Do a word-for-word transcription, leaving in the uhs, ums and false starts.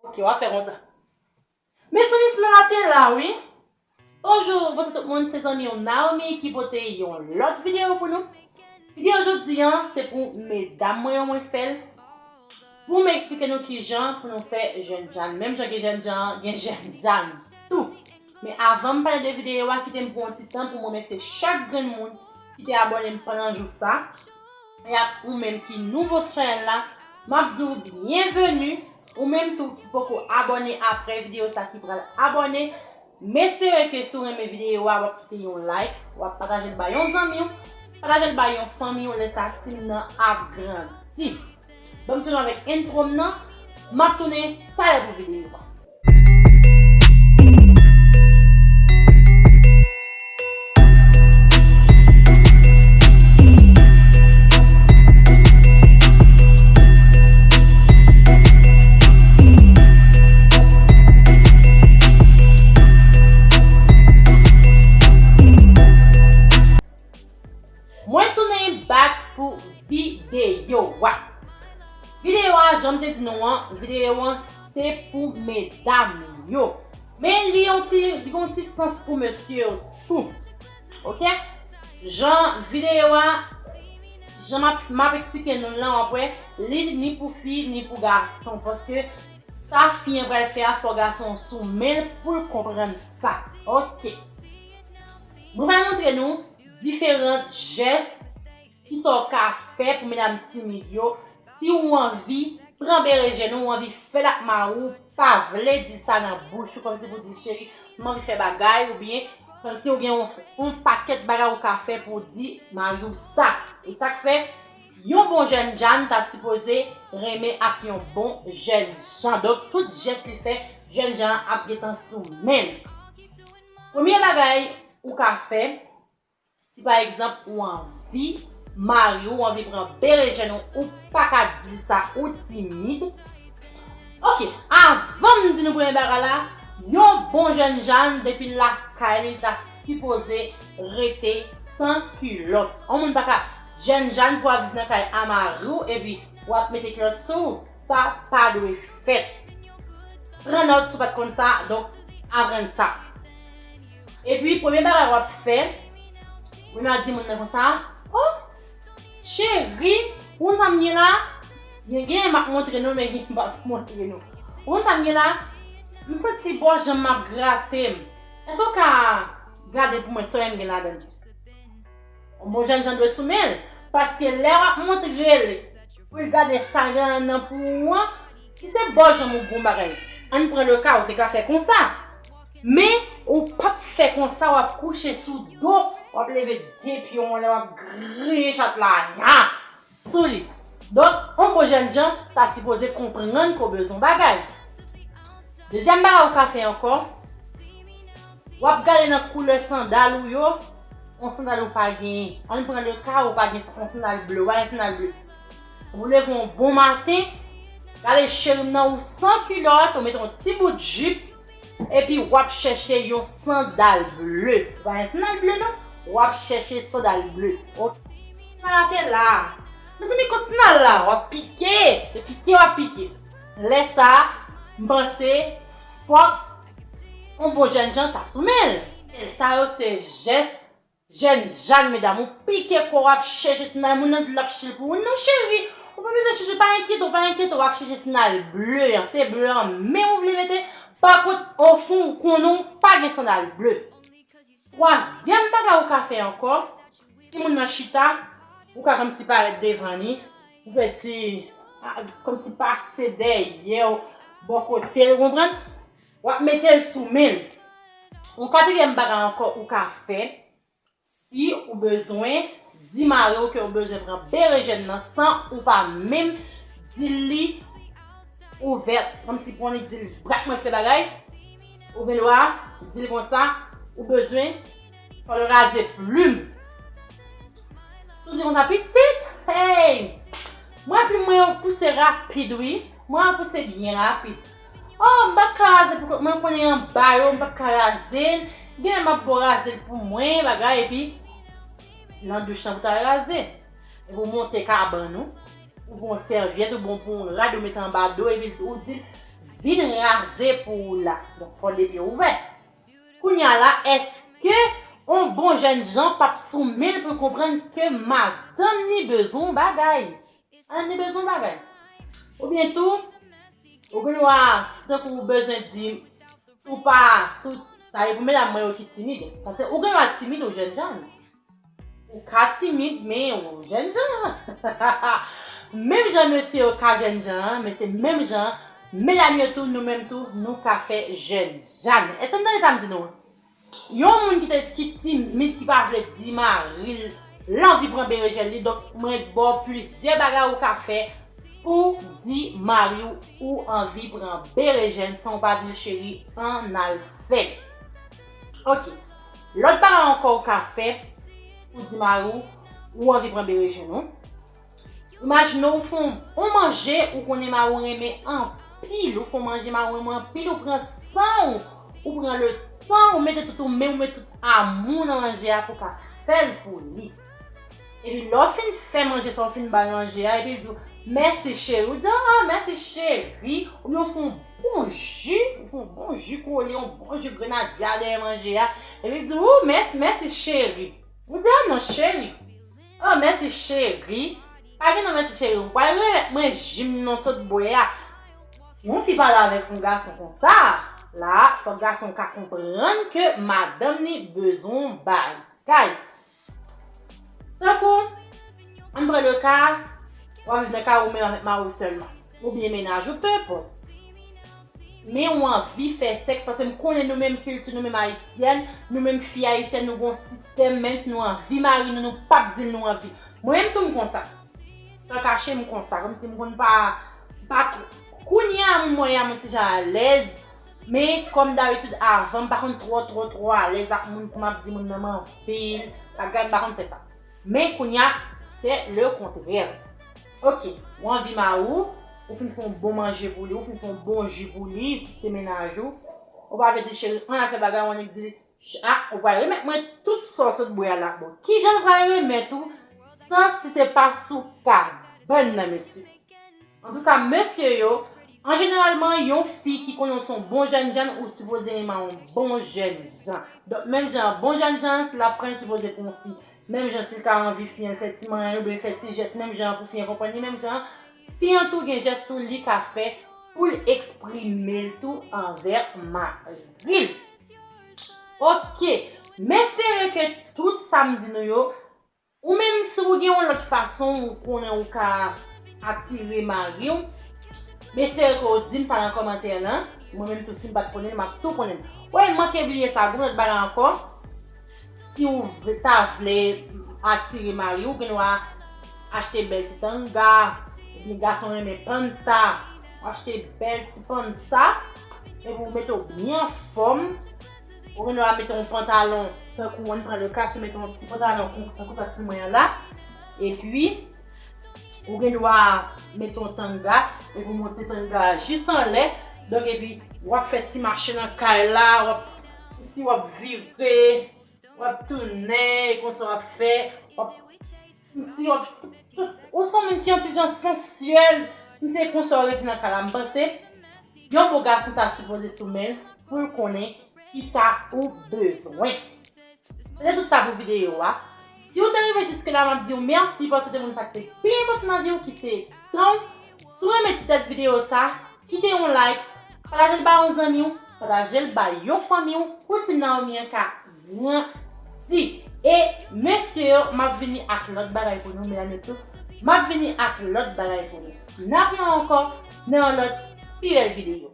Ok, w ap fè konsa. Mesye, miss nan la te la, wi. Bonjou, bonswa tout moun, se zanmi w Naomi ki pote yon lòt videyo pou nou. Videyo jodi a, se pou medam mwen yo mwen fè l. Pou m eksplike nou kijan pou nou fè jènjan. Menm jan gen jènjan, gen jènjan tou. Men avan m pale de videyo a, kite m pran yon ti tan pou m remèsye chak grenn moun ki te abòne m pandan jou sa. E ak ou menm ki nouvo sou chanèl la, m ap di w byenveni. Ou menm tou ki poko abòne apre videyo sa ki pral abòne, m espere ke si w renmen videyo a, w ap kite yon like, w ap pataje l bay yon zanmi w, pataje l bay yon fanmi w, lè sa team nan ap grandi. Ban m tounen avèk intro m nan, m ap tounen talè pou videyo a. Mwen tounen back pou videyo a. Videyo a, jan m te di nou an, videyo an se pou medam yo. Men li yon ti, li yon ti sans pou mesye yo tou. Ok? Jan videyo a, jan m ap, m ap eksplike nou l lan, w ap wè, li ni pou fi, ni pou gason. Paske sa fi an pral fè a, fò gason an sou men l pou l konprann sa. Ok. Mwen pral montre nou diferan jès ki sa w ka fè pou medam timid yo. Si w anvi pran berejèn ou, w anvi fè l ak mari w, pa vle di sa nan bouch ou, kòmsi pou di, cheri, m anvi fè bagay, oubyen kòmsi w gen yon, yon pakèt bagay ou ka fè pou w di mari w sa. E sa k fè, yon bon jènjan ta sipoze renmen ak yon bon jènjan. Donk, tout jès li fè, jènjan an ap gentan sou men l. Premye bagay ou ka fè, si pa egzanp ou anvi mari w, ou anvi pran berejèn ou, ou pa ka di l sa, ou timid. Ok, avan m di nou premye bagay la, yon bon jènjan depi lakay li ta sipoze rete san kilòt. Yon moun pa ka jènjan pou ap viv nan kay a mari w epi w ap mete kilòt sou ou. Sa pa dwe fèt. Pran nòt si w pa t konn sa, donk aprann sa. Epi premye bagay w ap fè, ou nan di moun nan konsa, "O, cheri, ou konn sa m gen la?" Gen, gen m ap montre nou, men gen m p ap montre nou. "Ou konn sa m gen la? M santi bò janm m ap grate m. Èske w ka gade pou mwen sa w wè m gen ladan l?" Yon bon jènjan dwe sou men l, paske lè w ap montre l pou l gade sa l gen nan pou ou an, si se bò janm ou bon bagay, ann pran le ka, ou te ka fè konsa. Men, ou p ap fè konsa, w ap kouche sou do, w ap leve de pye w anlè, w ap griyen chat la, ya! Sou li. Donk, yon bon jènjan ta sipoze konprann ke w bezwen yon bagay. Dezyèm bagay ou ka fè ankò, w ap gade nan koulè sandal ou yo, yon sandal ou pa genyen. Ann pran le ka, ou pa gen yon sandal ble, ou pa gen sandal ble. Ou leve yon bon maten, gade cheri m nan, ou san kilòt, ou mete yon ti bout jip, epi w ap chèche yon sandal ble. Ou pa gen sandal ble non, w ap chèche sandal ble. Ok. Sandal la te la. Mezanmi, kot sandal la? W ap pike. Se pike w ap pike. Lè sa, m panse fòk yon bon jènjan ta sou men l. Sa yo se jès jènjan, medam. Ou pike kò w ap chèche sandal, moun nan di l ap chèche l pou ou. Non, cheri, ou pa bezwen chèche, pa enkyete w, pa enkyete w, w ap chèche sandal ble an. Se ble an menm ou vle mete, pa kont ofon ou konnen w pa gen sandal ble. Twazyèm bagay ou ka fè ankò, si moun nan chita, ou ka kòmsi parèt devan li, ou fè ti, a, kòmsi pase dèyè w, bò kote l, ou konprann? W ap mete l sou men l. Yon katriyèm bagay ankò ou ka fè, si ou bezwen di mari w ke ou bezwen pran berejèn nan san ou pa menm di li ouvè, kòmsi pou annik di l, "Brat mwen fè bagay," ou gen dwa di l konsa, ou bezwen fè l raze plim. Si w di konsa, "Pitit, hey, mwen plim mwen yo pouse rapid wi, mwen yo pouse byen rapid. Oh, m p ap ka raze l pou kont mwen, konnen anba yo, m p ap ka raze l, genlè m ap ba w raze l pou mwen, bagay," epi nan douch lan pou t al raze. Epi w monte kabann ou, ou pran yon sèvyèt, ou bon pou yon rad, ou mete anba do, epi ou di l, vin raze pou ou la. Donk, fò de pye ouvè. Kounye a la, èske yon bon jènjan p ap soumil pou l konprann ke madanm li bezwen yon bagay? Madanm li bezwen yon bagay. Oubyen tou, ou gen dwa, si tankou ou bezwen di, si w pa, si w, sa e pou medam mwen yo ki timid. Paske ou gen dwa timid ou jènjan. Ou ka timid, men ou jènjan. Menm jan mesye yo ka jènjan, men se menm jan, medam yo tou, nou menm tou, nou ka fè jènjan. Èske n tande sa m di nou an? Yon moun ki te, ki timid, ki pa vle di mari l, l anvi pran berejèn li, donk mwen ba w plizyè bagay ou ka fè pou di mari w ou anvi pran berejèn san w pa di l cheri, ann al fè l. Ok. Lòt bagay ankò ou ka fè pou di mari w ou anvi pran berejèn ou. Imajine w fè yon, yon manje ou konnen mari w renmen anpil, ou fè yon manje mari w renmen anpil, ou pran san w, ou pran letan, ou mete tout ou menm, ou mete tout amou nan manje a pou w ka fè l pou li. Epi lè w fin fè manje sa, w fin ba l manje a, epi l di w, mèsi cheri, ou di, ah, mèsi cheri, oubyen w fè yon bon ji, ou fè yon bon ji kole, yon bon ji grenadya dèyè manje a, epi l di w, oh, mèsi, mèsi cheri. Ou di, ah non, cheri. Oh, mèsi cheri. Pa gen non mèsi cheri. Ou pral remèt mwen ji m nan sot bwè a. Si yon fi pale avèk yon gason konsa, la, fòk gason ka konprann ke madanm li bezwen yon bagay. Tankou, ann pran le ka, w ap viv nan kay ou menm avèk mari w sèlman. Oubyen mennaj ou, penenpòt. Men ou anvi fè sèks, paske m konnen nou menm kilti, nou menm ayisyèn, nou menm fi ayisyèn, nou gon sistèm, menm si nou anvi mari nou, nou p ap di l nou anvi. Mwen menm tou m konsa. San kache m konsa, kòmsi m konn pa, pa twò. Kounye a, m wè m yon ti jan alèz, men kòm dabitid avan, m pa konn twò, twò, twò alèz ak moun pou m ap di moun nan m anvi l, ak gad m pa konn fè sa. Men kounye a, c'est le contraire. Ok, ou anvi mari w, ou fin fè yon bon manje pou li, ou fin fè yon bon ji pou li, se mennaj ou. Ou pa vle di cheri, ann al fè bagay, ou annik di l, ch-, ah, ou pral remèt mwen tout sa w sot bwè a la. Bon, kijan l pral remèt ou, sa si se pa sou kabann nan, mesye? Antouka, mesye yo, an jeneralman, yon fi ki konnen w se yon bon jènjan, ou sipoze renmen yon bon jènjan. Donk, menm jan, bon jènjan, si l ap pran, li sipoze pran yon fi. Menm jan, si l ka anvi fi an, l fè ti manyen, oubyen l fè ti jès, menm jan pou fi an konprann li, menm jan, fi an tou gen jès tou li ka fè pou l eksprime l tou anvè mari l. Ok, m espere ke tout sa m di nou yo, ou menm si ou gen yon lòt fason ou konnen ou ka atire mari w, m espere ke w di m sa nan kòmantè lan. Mwen menm tou, si m pa t konnen l, m ap tou konnen l. Wi, m manke bliye sa, gon lòt bagay ankò. Si w vle, ta vle atire mari w, ou gen dwa achte bèl ti tanga, oubyen gason renmen panta, w achte bèl ti panta, epi w mete w byen anfòm. Ou gen dwa mete yon pantalon, tankou ann pran le ka, si w mete yon ti pantalon kon, tankou sa ti mwen an la, epi ou gen dwa mete yon tanga, epi w monte tanga a jis anlè. Donk, epi w ap fè ti mache nan kay la, w ap, si w ap vire, w ap tounen, e konsa w ap fè, w ap, si w ap, ou se yon moun ki yon ti jan sansyèl, m se konsa w rete nan kay la. M panse, yon bon gason ta sipoze sou men l pou l konnen kisa ou bezwen. Se te tout sa pou videyo a. Si w te rive jiske la, m ap di w mèsi paske w te ban m sa k te pi enpòtan nan vi w, ki se tan w. Si w renmen ti tèt videyo sa, kite yon like, pataje l ba yon zanmi w, pataje l ba yon fanmi w, pou Team Naomi an ka grandi. E mesye yo, m ap vini ak lòt bagay pou nou, medam yo tou, m ap vini ak lòt bagay pou nou. N ap wè ankò nan yon lòt pi bèl videyo.